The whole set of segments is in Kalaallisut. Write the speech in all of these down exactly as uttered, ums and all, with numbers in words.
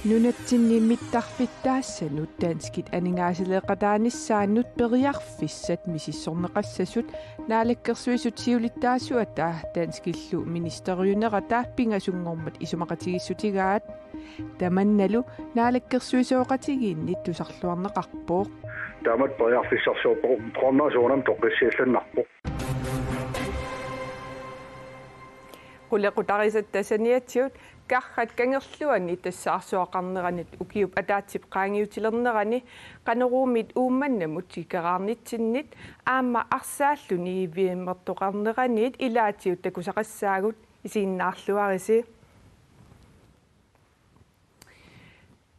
Nunatsinni mittarfittaassanut danskit aningaasaleeqataanissaannut periarfissat misissorneqassasut Naalakkersuisut siulittaasuata danskillu ministeriunerata pingasunngormat isumaqatigiissutigaat. Tamannalu naalakkersuisooqatigiinni tusarluarneqarpoq. Taamatut periarfissarsiortoq qernersuunam toqqissiallannarpoq. Qulequtarisatta saniatigut Karrat Kangerluani tassaarsuaqarneranit ukiup ataatsip qaangiutilernerani Qanoruumit Uummannamut tikeraarnitsinnit aamma arsaalluni V M-ertoqarneranit ilaatigut takusaqassaagut, isiginnaarluarisi.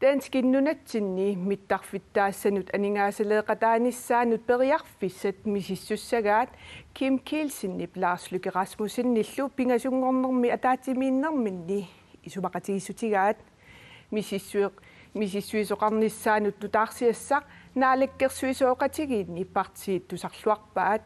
Danskit nunatsinni mittarfittaassanut aningaasaleeqataanissaannut periarfissat misissussagaat Kim Kielsenip Lars Løkke Rasmussenillu pingasunngornermi ataatsimiinnerminni isumaqatigiissutigaat. Misissueq-, misissuisoqarnissaanut nutaarsiassaq naalakkersuisooqatigiinni partiit tusarluarpaat.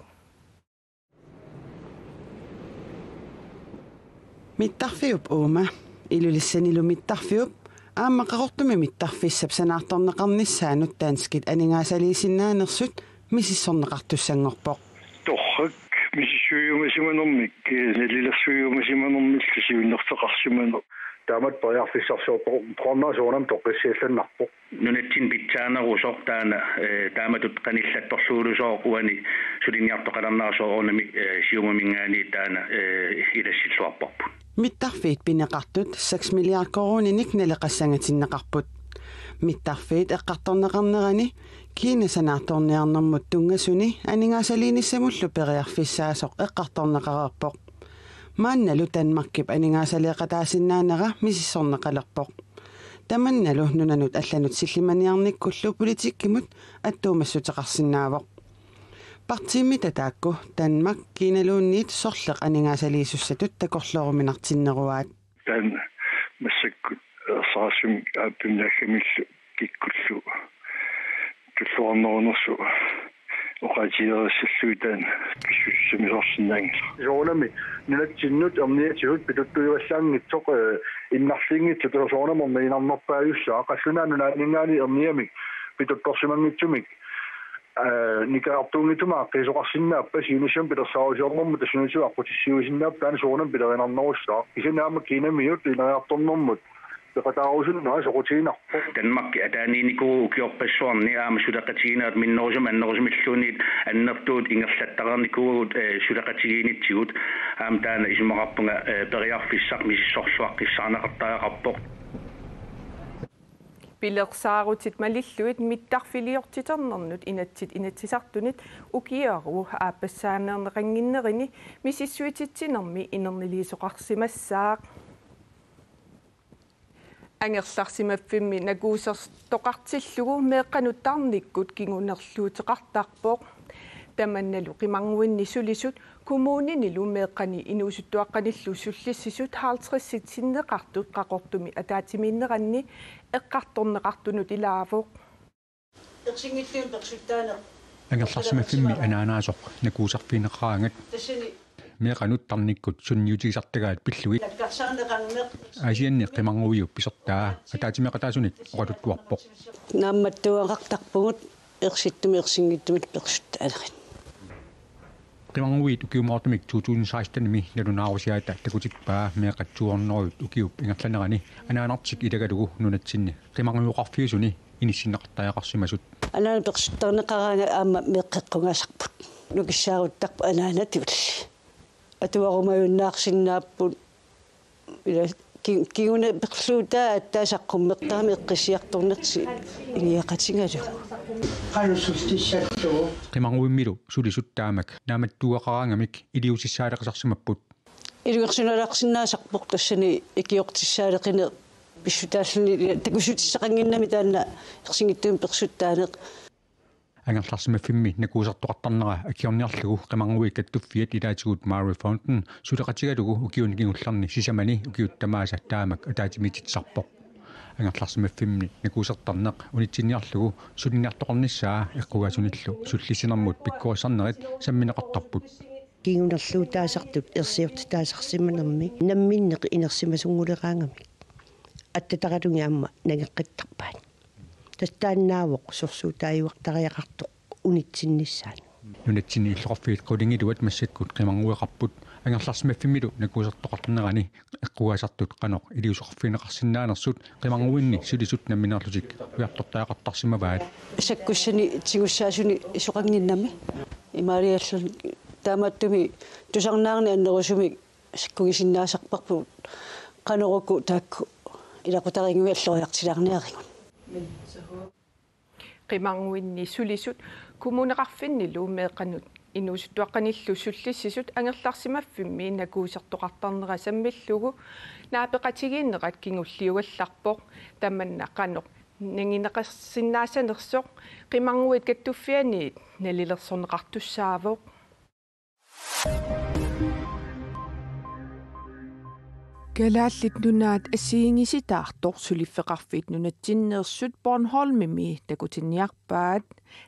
Mittarfiup uuma, Ilulissanilu mittarfiup aamma Qaqortumi mittarfissap sanaartorneqarnissaanut danskit aningaasaliisinnaanersut misissorneqartussanngorpoq. Torrak misissuiumasimanermik, eh, nalilersuiumasimanermillu siunnerfeqarsimaneq. Taamatut periarfissarsiortoq qernersuunam toqqissiallannarpoq. Nunatsinni pitsaanerusoq taanna, eh, taamatut qanillattorluulusooq uani suliniartoqalernera soorunami, eh, Siumuminngaanniit taanna, eh, ilassilluarparput. Mittarfiit pineqartut seks milliard koruuninik naleqassangatinneqarput. Mittarfiit eqqartorneqarnerani Kina sanaartorniarnermut tunngasuni aningaasaliinissamullu periarfissaasoq eqqartorneqareerpoq. Maannalu Danmarkip aningaasaleeqataasinnaanera misissorneqalerpoq. Tamannalu nunanut allanut sillimaniarnikkullu politikkimut attuumassuteqarsinnaavoq. Partiimmita taakku Danmark Kinaluunniit sorleq aningaasaliisussatut takorlooruminartinneruaat. Taanna massakkut ersarissumik aappimmi naggataamillu kikkullu tulluarnerunersut oqaatigereersallugit taanna pissusissamisoorsinnaanngilaq. Soorunami nunatsinnut erniatigut pituttuivallaanngitsoq, eh, innarliinngitsoq soorunami erniinnarnerpaajussaaq, qallunaat nunaanninngaanniit erniamik pituttorsimanngitsumik, eh, nikerartuunngitsumik aaqqiisoqarsinnaappat, siunissami pilersaarusiornermut tassunissami aqqutissiuisinnaappat, taanna soorunami pilerinarnerussaaq. Kisianni aamma Kinamiut ineriartornermut peqataarusunnera soqutiginarpoq. Danmarki ataaniinnikuuvoq ukiorpassuarni aamma suleqatigiinnerat minnerusumik annerusumilluunniit annertuut ingerlattareernikuuagut, eh, suleqatigiinnitsigut, aamma taanna isumaqarpunga, eh, periarfissaq misissorluaqqissaarneqartariaqarpoq. Pilersaarutit malillugit mittarfiliortiternernut inatsit inatsisartunit ukioru aappassaaneerneqannginnerini misissuititsinermi inerniliisoqarsimassaaq. Angerlarsimaffimmi nakuusertoqartillugu meeqqanut tarnikkut kingunerluuteqartarpoq. Tamannalu qimarnguinni sulisut kommuninilu meeqqani inuusuttuaqqanillu sullissisut halvtredsit sinneqartut Qaqortumi ataatsimiinneranni eqqartorneqartunut ilaavoq. Ersinngitsunik persuttaaneq. Angerlarsimaffimmi anaanaasoq nakuuserfigineqaraangat. Tassani meeqqanut tarnikkut sunniutigisartagaat pillugit. Nakkarsaarneqarneq. Aasianni qimarnguiup pisortaa ataatsimeeqataasunit oqaluttuarpoq. Naammattuugaqartarpugut ersittumik ersinngitsumik persuttaanerit. Qimarnguit ukiumoortumik to tusind seksten-imi nalunaarusiaata takutippaa meeqqat to hundrede ukiup ingerlanerani anaanartik ilagalugu nunatsinni qimarnguioqarfiusuni inissinneqartariaqarsimasut. Anaanat persuttaaneqaraangat aamma meeqqeqqungaasarput. Nukissaaruttarput anaanatulli. Atuarumajunnaarsinnaapput. Ila ki-, kinguna perluutaa aatsaat saqqummertarami eqqissiartornersi iniaqatigalugu. Qanusussissallugu. Qimarnguimmilu sulisut taamak naammattuugaqaraangamik iliuusissaaleqisarsimapput. Ilungersunalaarsinnaasarpoq tassani ikiortissaaleqineq pissutaalluni ila takussutissaqannginnami taanna ersinngitsumik persuttaaneq. Angerlarsimaffimmi nakuusertoqartarnera akiorniarlugu qimarnguit kattuffiat ilaatigut Mary Fountain suleqatigalugu ukiuni kingullerni sisamani ukiut tamaasa taamak ataatsimiititsisarpoq. Angerlarsimaffimmi nakuusertarneq unitsinniarlugu suliniartoqarnissaa eqqugaasunillu sullissinermut pikkorissarnerit sammineqartarput. Kingunerluutaasartut ersiortitaasarsimanermi namminneq inersimasunnguleqaangami. Attataralungi aamma nangeqqittarpaat. Tassa taannaavoq sorsuutaajuartariaqartoq unitsinnissaanut. Nunatsinni illoqarfiit qulingiluat massakkut qimarngueqarput angerlarsimaffimmilu nakuusertoqarnerani eqqugaasartut qanoq iliuuseqarfigineqarsinnaanersut qimarnguinni sulisut nammineerlutik ujartortariaqartarsimavaat. Sakkussani tigussaasuni isoqannginnami imaalialluni taamaattumik tusarnaarneq annerusumik sakkugisinnaasarparput qanoq uku taakku ilaqutariinnguit alloriartilaarniarigut. Qimarnguinni sulisut kommuneqarfinnilu meeqqanut inuusuttuaqqanillu sullissisut angerlarsimaffimmi nakuusertoqartarnera sammillugu naapeqatigiinnerat kingulliugallarpoq. Tamanna qanoq nangineqarsinnaasanersoq qimarnguit kattuffianniit nalilersorneqartussaavoq. Kalaallit Nunaat assigiinngisitaartoq suliffeqarfiit nunatsinneersut Bornholmimi takutinniarpaat.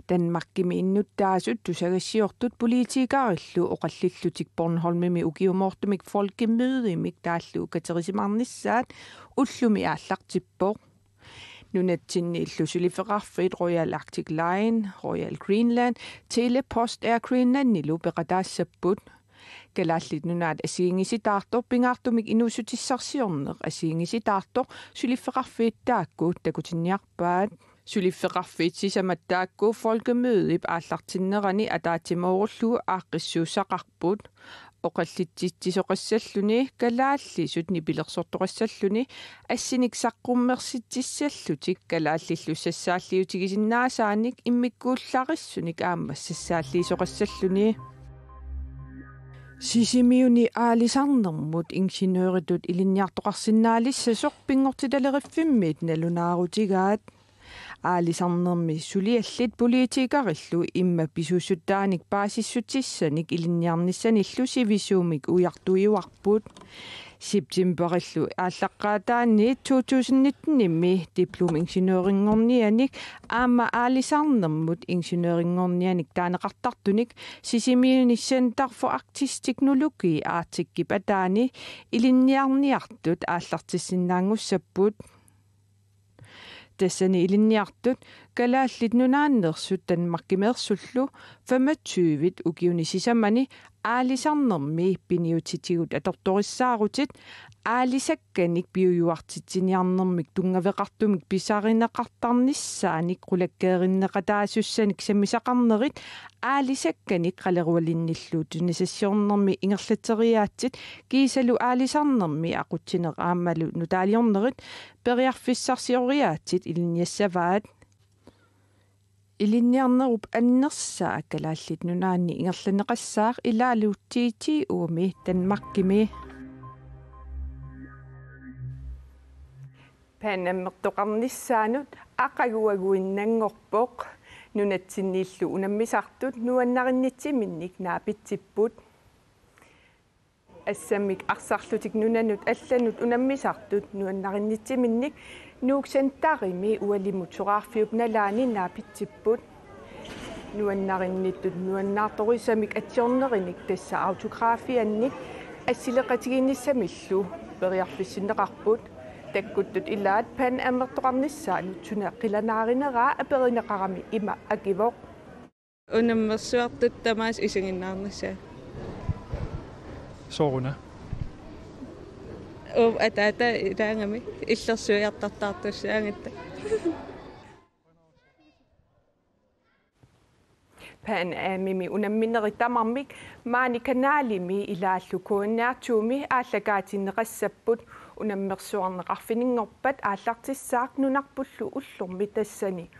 Danmarkimi innuttaasut tusagassiortut politikerillu oqallillutik Bornholmimi ukiumoortumik folkemødemik taallugu katerisimaarnissaat ullumi aallartippoq. Nunatsinniillu suliffeqarfiit Royal Arctic Line, Royal Greenland, Tele-Post Air Greenlandilu peqataassapput. Kalaallit Nunaat assigiinngisitaartoq pingaartumik inuussutissarsiorneq assigiinngisitaartoq suliffeqarfiit taakku takutinniarpaat. Suliffeqarfiit sisamat taakku folkemødep aallartinnerani ataatsimoorullugu aaqqissuussaqarput. Oqallitsitsisoqassalluni, kalaallisut nipilersortoqassalluni, assinik saqqummersitsissallutik, kalaallillu sassaalliutigisinnaasaannik immikkuullarissunik aamma sassaalliisoqassalluni. Sisimiuni aalisarnermut ingeniøritut ilinniartoqarsinnaalissasoq Pinngortitaleriffimmiit nalunaarutigaat. Aalisarnermi suliallit politikerillu immaqa pisuussutaanik paasissutissanik ilinniarnissanillu sivisuumik ujartuiuarput. Septemberillu aallaqqaataani to tusind nitten-imi diplomingeniørinngornianik aamma aalisarnermut ingeniørinngornianik taaneqartartunik Sisimiuni Center for Arktisk Teknologi Arcticip ataani ilinniarniartut aallartissinnaanngussapput. Tassani ilinniartut Kalaallit Nunaanneersut Danmarkimeersullu femogtyve ukiuni sisamani aalisarnermi piniutitigut atortorissaarutit aalisakkanik piujuartitsiniarnermik tunngaveqartumik pisarineqartarnissaanik qulakkeerinneqataasussanik sammisaqarnerit aalisakkanik qalerualinnillu tunisassiornermi ingerlatseriaatsit kiisalu aalisarnermi aqutsineq aammalu nutaaliornerit periarfissarsioriaatsit ilinniassavaat. Ilinniarnerup annersaa Kalaallit Nunaanni ingerlanneqassaaq ilaalu T T O-mi Danmarkimi. Panammertoqarnissaanut aqaguaguinnanngorpoq. Nunatsinniillu unammisartut nuannarinnittiminnik naapitsipput. Assammik arsarlutik nunanut allanut unammisartut nuannarinnittiminnik Nuuk Centerimi ualimut soraarfiup nalaani naapitsipput. Nuannarinnittut nuannaartorisamik atsiornerinik tassa autografiannik assileqatigiinnissamillu periarfissinneqarput. Takkuttut ilaat Panammertoqarnissaanut suna qilanaarineraa aperineqarami ima akivoq. Unammersuartut tamaasa isiginnaarnissaat. Sooruna? Uuma ataata ilaagami illersuiartartaartussaagatta. Pan Amimi unamminerit tamarmik maani kanalimi ilaallu K N R to-mi aallakaatinneqassapput. Unammersuarneq arfininngorpat aallartissaaq nunarpullu ullormi tassani.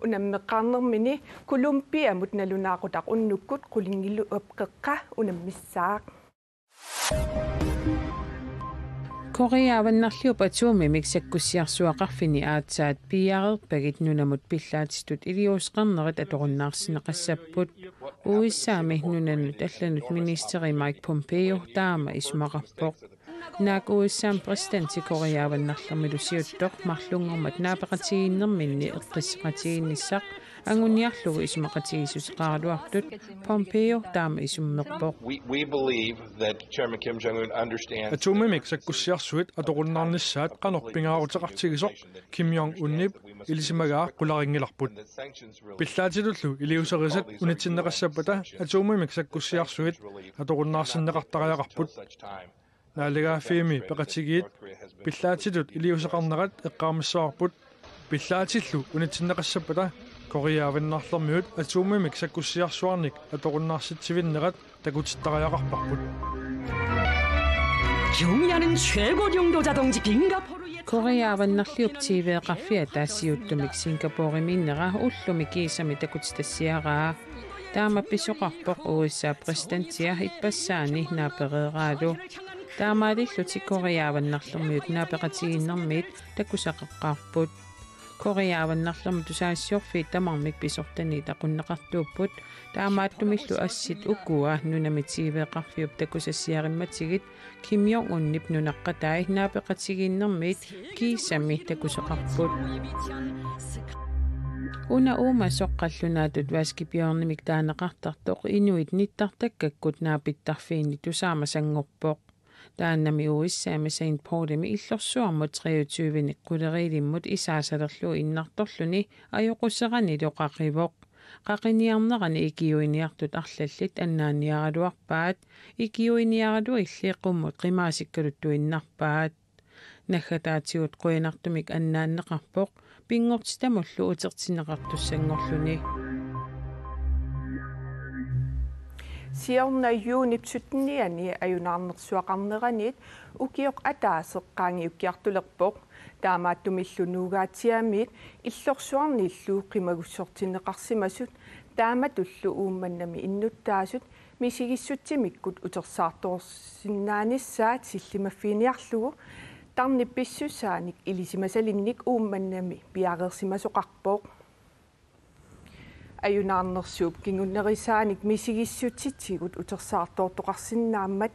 Unammeqqaarnermini Colombiamut nalunaaqutaq unnukkut qulingiluap qeqqa unammissaaq. Korea Avannarliup atomimik sakkussiarsuaqarfini aatsaat piiareerpagit nunamut pillaatitut iliuuseqarnerit atorunnaarsinneqassapput. U S A-mi nunanut allanut ministeri Mike Pompeo taama isumaqarpoq. Naak U S A-mi præsidenti Korea Avannarlermilu siuttoq marlunngormat naapeqatigiinnerminni eqqissaqatigiinnissaq Anguniarlugu isumaqatigiissuteqaraluartut Pompeo taama isummerpoq. We, we believe that Chairman Kim Jong-un understands. Atomimik sakkussiarsuit atorunnaarnissaat qanoq pingaaruteqartigisoq Kim Jong-unip ilisimagaa qularinngilarput. Pillaatitullu iliuuserisat unitsinneqassappata atomimik sakkussiarsuit atorunnaarsinneqartariaqarput. Naalagaaffiimi peqatigiit pillaatitut iliuuseqarnerat eqqaamassavarput. Pillaatillu unitsinneqassappata Korea Avannarlermiut atomimik sakkussiarsuarnik atorunnaarsitseqarnerat takutittariaqarparput. 경의하는 최고領도자동지 싱가포르의 Korea Avannarliup T V-qarfia taasiuttumik Singaporemiinnera ullumi kiisami takutitassiaraa. Taama pisoqarpoq U S A præsidentia ippassaani naapereeraalu. Taamaalillutik Korea Avannarlermiut naapeqatigiinnermiit takusaqaqqaarput. Korea Avannarlermut tusagassiorfiit tamarmik pisortaniit aqunneqartuupput. Taamaattumillu assit ukua nunami T V-qarfiup takusassiarimmatigit Kim Jong-unip nunaqqatai naapeqatigiinnermiit kiisami takusaqarput. Una uumasoq qallunaatut vaskebjørnimik taaneqartartoq inuit nittartakkakkut naapittarfiini tusaamasanngorpoq. Taannami U S A-mi Saint Paulimi illorsuarmut treogtyvenik quleriilimmut isaasalerlugu innartorluni ajoquseranilu qaqivoq. Qaqiniarnerani ikiuiniartut arlallit annaanniaraluarpaat, ikiuiniaraluilli qummut qimaasikkaluttuinnarpaat. Naggataatigut qujanartumik annaanneqarpoq, pinngortitamullu utertinneqartussanngorluni. Siorna juunip syttenianni ajunaarnersuaqarneranit ukioq ataaseq qaangiukkiartulerpoq. Taamaattumillu Nuugaatsiamiit illorsuarnillu qimagussortinneqarsimasut taamatullu Uummannami innuttaasut misigissutsimikkut utersaartorsinnaanissaat sillimaffiginiarlugu tarnip pissusaanik ilisimasalinnik Uummannami piareersimasoqarpoq. Ajunaarnersuup kingunerisaanik misigissutsitigut utersaartoortoqarsinnaammat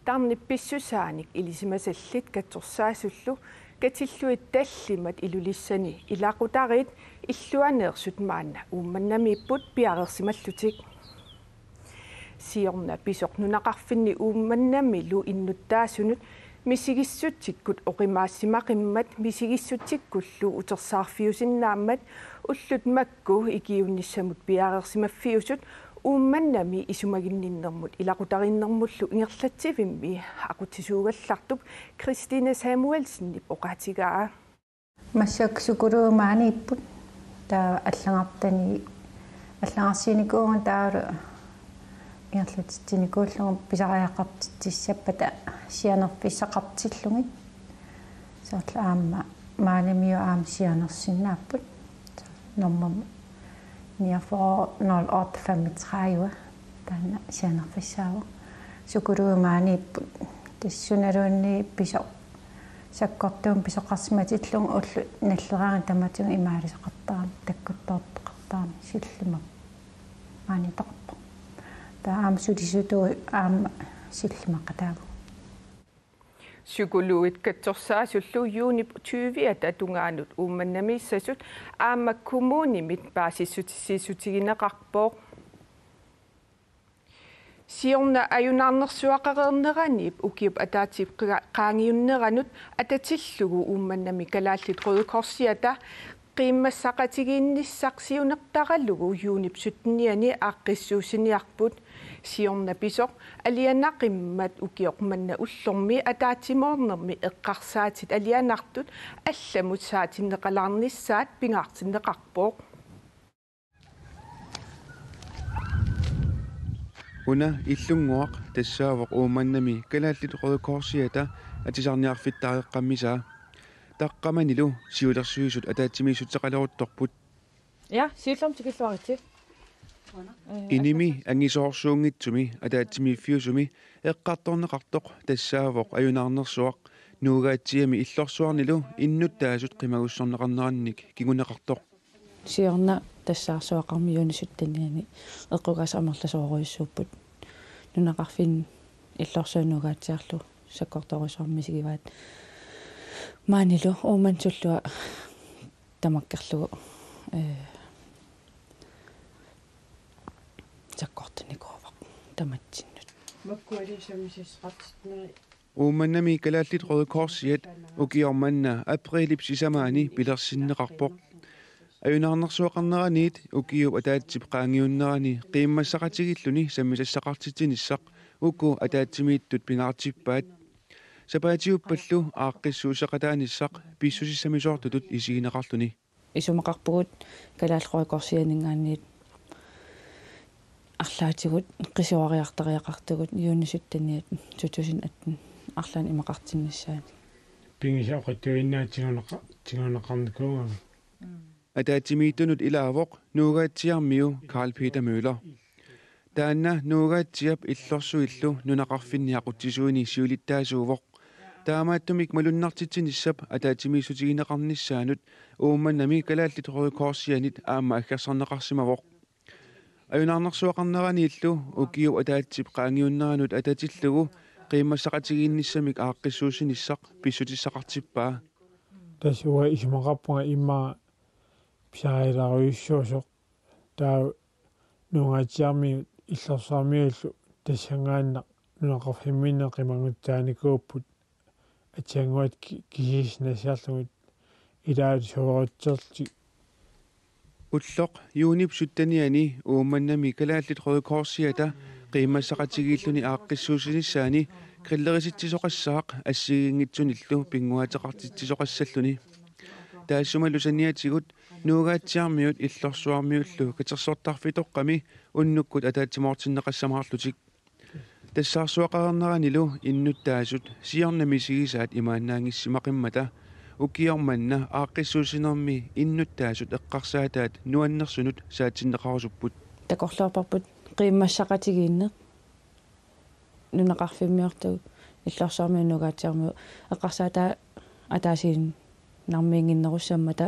tarnip pissusaanik ilisimasallit katsorsaasullu katillugit tallimat Ilulissani ilaqutariit illuaneersut maanna Uummannamiipput piareersimallutik. Siorna pisoq nunaqarfinni Uummannamilu innuttaasunut misigissutsikkut oqimaassimaqimmat misigissutsikkullu utersaarfiusinnaammat ullut makku ikiuinnissamut piareersimaffiusut Uummannami isumaginninnermut ilaqutariinnermullu ingerlatsivimmi aqutsisuugallartup Christine Samuelsenip oqaatigaa. Massakkut psykologi maaniipput. Taava allagartani allagarsiinikuuvunga taavalu ingerlatitsinikuullugu pisariaqartitsissappata sianerfissaqartillugit. Soorlu aamma maanimiut aamma sianersinnaapput. Nummer niogfyrre nul otte femogtredive. Taanna sianerfissaavoq. Psykologi maaniipput. Tassuunaluunniit pisoq sakkortuumik pisoqarsimatillugu ullut nalleraangata tamatigut imaalisaqartarami takkuttoortoqartarami sillimap maaniittoqarpoq. Taava aamma sulisutut aamma sillimaqataavugut. Psykologit katsorsaasullu juunip tyviata tungaanut Uummannamiissasut aamma kommunimit paasissutissiissutigineqarpoq. Siorna ajunaarnersuaqareerneranip ukiup ataatsip qa-, qaangiunneranut atatillugu Uummannami Kalaallit Røde Korsiata qiimmassaqatigiinnissaq siunertaralugu juunip syttenianni aaqqissuussiniarput. Siorna pisoq alianaqimmat ukioq manna ullormi ataatsimoornermi eqqarsaatit alianartut allamut saatinneqalaarnissaat pingaartinneqarpoq. Una Illunnguaq tassaavoq Uummannami Kalaallit Røde Korsiata atisarniarfittaareqqammisaa. Taqqamanilu siulersuisut ataatsimiissuteqaleruttorput. Ja, siullermik tikilluaritsi. Inimi angisoorsuunngitsumi ataatsimiiffiusumi eqqartorneqartoq tassaavoq ajunaarnersuaq Nuugaatsiami illorsuarnilu innuttaasut qimagussorneqarnerannik kinguneqartoq. Siorna tassaarsuaqarmat juunip syttenianni eqqugaasat amerlasoorujussuupput. Nunaqarfinni illorsuaq Nuugaatsiarlu sakkortoorujussuarmik misigivaat. Maanilu Uummannap sullua tamakkerlugu, ee, sakkortunikuuvoq tamatsinnut. Makkuali sammisassaqartitsinerit. Uummannami Kalaallit Røde Korsiat ukioq manna aprilip sisamaani pilersinneqarpoq. Ajunaarnersuaqarneraniit ukiup ataatsip qaangiunnerani qiimmassaqatigiilluni sammisassaqartitsinissaq uku ataatsimiittut pingaartippaat. Sapaatiuppallu aaqqissuusseqataanissaq pissusissamisoortutut isigineqarluni. Isumaqarpugut Kalaallit Røde Korsianinngaanniit arlaatigut qisuariartariaqartugut juuni sytteniat to tusind atten arlaannik imaqartinnissaanut. Pigisaqartuinnaat tiguneqa-, tiguneqarnikuugami. Ataatsimiittunut ilaavoq Nuugaatsiarmiu Karl Peter Møller. Taanna Nuugaatsiap Illorsuillu nunaqarfinni aqutsisuini siulittaasuuvoq. Taamaattumik malunnartitsinissap ataatsimiissutigineqarnissaanut Uummannami Kalaallit Røde Korsianit aamma aggersarneqarsimavoq. Ajunaarnersuaqarneraniillu ukiup ataatsip qaangiunneranut atatillugu qiimmassaqatigiinnissamik aaqqissuussinissaq pissutissaqartippaa. Tassa uanga isumaqarpunga immaqa pisariilaarujussuusoq, taava Nuugaatsiarmiut Illorsuarmiullu tassanngaannaq nunaqarfimminneq qimagussaanikuupput, atsiannguat ki-, kisiisa nassiarlugit ilaat soorutserlutik. Ulloq juunip syttenianni Uummannami Kalaallit Røde Korsiata qiimmassaqatigiilluni aaqqissuussinissaani grillerisitsisuqassaaq assigiinngitsunillu pinnguaateqartitsisoqassalluni. Taassumalu saniatigut Nuugaatsiarmiut Illorsuarmiullu katersortarfitoqqami unnukkut ataatsimoortinneqassamaarlutik. Tassaarsuaqareerneranilu innuttaasut siorna misigisaat imaannaanngissimaqimmata ukioq manna aaqqissuussinermi innuttaasut eqqarsaataat nuannersunut saatsinneqarusupput. Takorloorparput qiimmassaqatigiinneq nunaqarfimmiortut Illorsuarmiut Nuugaatsiarmiut eqqarsaataa ataasiinnarmiiginnarussammata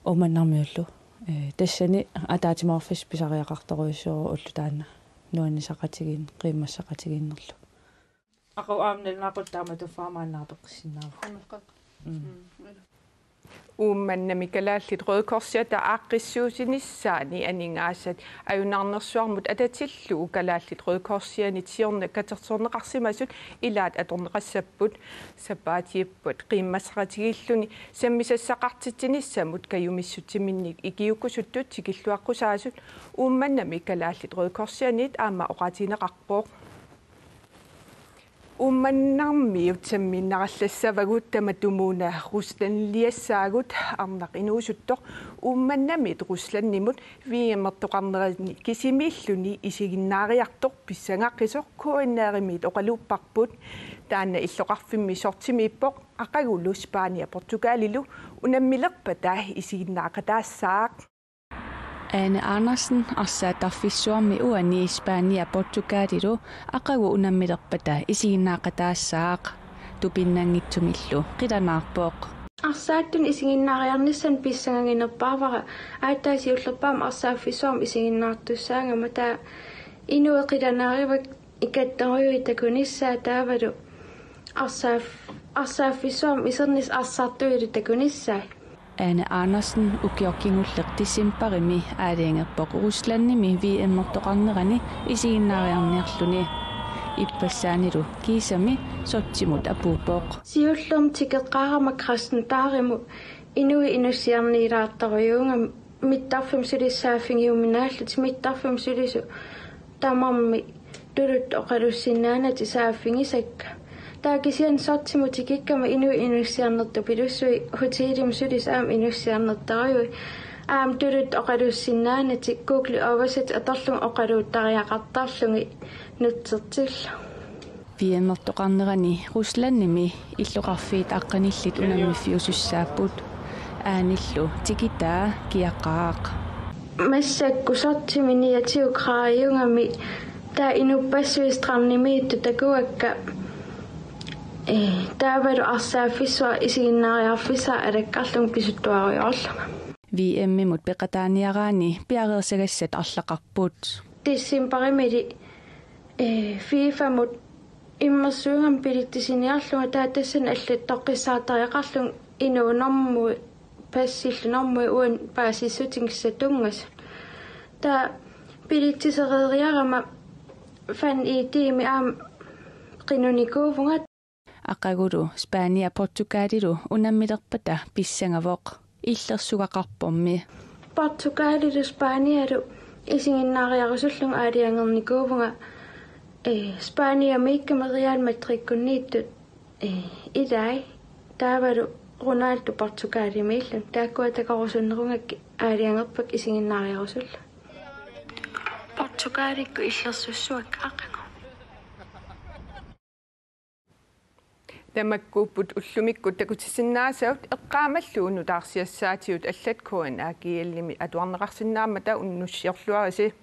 Uummannarmiullu. Ee, tassani ataatsimoorfissaq pisariaqartorujussuuvoq ulloq taanna nuannisaqatigiin-, qiimmassaqatigiinnerlu. Aqagu aamma nalunaaqutaq taamatut faamaannaarpeqqissinnaavoq. Qanoq-, mm. Mm. Uummannami Kalaallit Røde Korsiata aaqqissuussinissaani aningaasat ajunaarnersuarmut atatillugu Kalaallit Røde Korsianit siorna katersorneqarsimasut ilaat atorneqassapput. Sapaatiupput qiimmassaqatigiilluni sammisassaqartitsinissamut kajumissutsiminnik ikiuukkusuttut tikilluaqqusaasut Uummannami Kalaallit Røde Korsianit aamma oqaatigineqarpoq. Uummannarmiut sammiinnarallassavagut tamatumuuna Ruslandiliassaagut. Arnaq inuusuttoq Uummannamiit Ruslandimut V M-ertoqarnerani kisimiilluni isiginnaariartoq pissangaqqisoq K N R-imiit oqaluupparput. Taanna illoqarfimmi sortimiippoq aqagulu Spania Portugalilu unammilerpata isiginnaaqataassaaq. Ane Andersen arsaattarfissuarmi uani Spania Portugalilu aqagu unammilerpata isiginnaaqataassaaq. Tupinnanngitsumillu qilanaarpoq. Arsaattunik isiginnaariarnissannut pissangaginerpaavara, aatsaat siullerpaamik arsaaffissuarmik isiginnaartussaagama, taava inuit qilanaarivakka ikattorujuit takunissaat taavalu arsaaf-, arsaaffissuarmik isernissat arsartuilu takunissaat. Ane Andersen ukioq kingulleq decembarimi aalajangerpoq Ruslandimi V M-ertoqarnerani isiginnaariarniarluni. Ippassaanilu kiisami sotsiminut apuuppoq. Siullermik tikeqqaarama Krasnodarimut inuit inussiarniilaartorujuugami mittarfimmut sulisut saaffigiuminaallutik, mittarfimmut sulisut tamarmik tuluttut oqalussinnaanatik saaffigisakka. Taava kisianni sortsimut tikikkama inuit inussiarnertupilussuit hotelimut sulisut aamma inussiarnertorujuit. Aamma tuluttut oqalussinnaanatik Google Oversæt atorlugit oqaluuttariaqartarlugit nutsertillugu. V M-ertoqarnerani Ruslandimi illoqarfiit aqqanillit unammiffiusussaapput. Aanillu tikitaa kiaqqaaq. Massakkut sortimi niogtyve graadiugami, taava inuppassuit strandimiittut takuakka. Ee, taavalu arsaaffissuaq isiginnaariarfissaaq alakkarlunga pisuttuarujoorlunga. V M-imut peqataaniaraanni piareersagassat arlaqarput. Decembarimili, ee, FIFA-mut immersuugami billettisiniarlunga, taava tassani allattoqqissaartariaqarlunga inuunermut passillunermut uani paasissutigissatungasoq. Taava Billettisereeriarama Fan I D-mi aamma qinunikuuvunga. Aqagulu Spania Portugalilu unammilerpata pissangavoq, illersugaqarpormi. Portugalilu Spanialu isiginnaariarusullunga aalajangernikuuvunga, eh, Spaniamiikkami Real Madridkunniittut, eh, ilai, taavalu Ronaldo Portugalimiilluni. Taakkua takorusunnerugakkit aalajangerpakka isiginnaariarusullunga. Portugalikkut illersussavakka aqagu. Tamakkuupput ullumikkut takutissinnaasavut, eqqaamallugu nutaarsiassaatigut allat K N A G L-imi atuarneqarsinnaammata unnussiorluarisi.